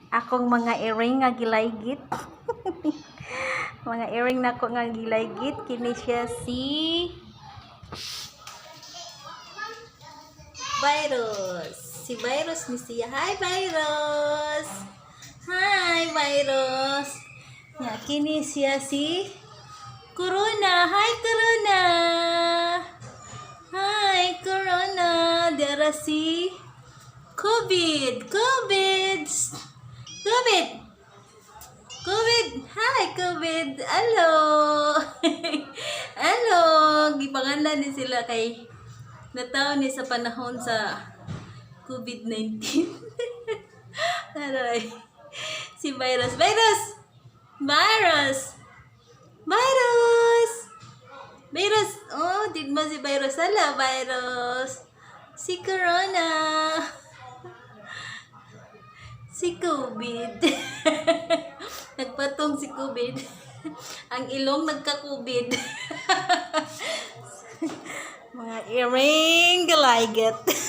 Akong mga earring nga gilaygit. Mga earring nako nga gilaygit. Kini siya si Virus. Si Virus ni siya. Hi, Virus! Hi, Virus! Ya, kini siya si Corona. Hi, Corona! Hi, Corona! Dira si COVID! COVID! COVID! COVID! Hi, COVID! Hello! Hello! Gipanganlan ni sila kay natawo ni sa panahon sa COVID-19. Aray. Si Virus. Virus! Virus! Virus! Virus! Oh, di mo si Virus. Hala, Virus. Si Corona. Si COVID. Nagpatong si COVID. Ang ilong nagka-COVID. Mga earring, galaiget.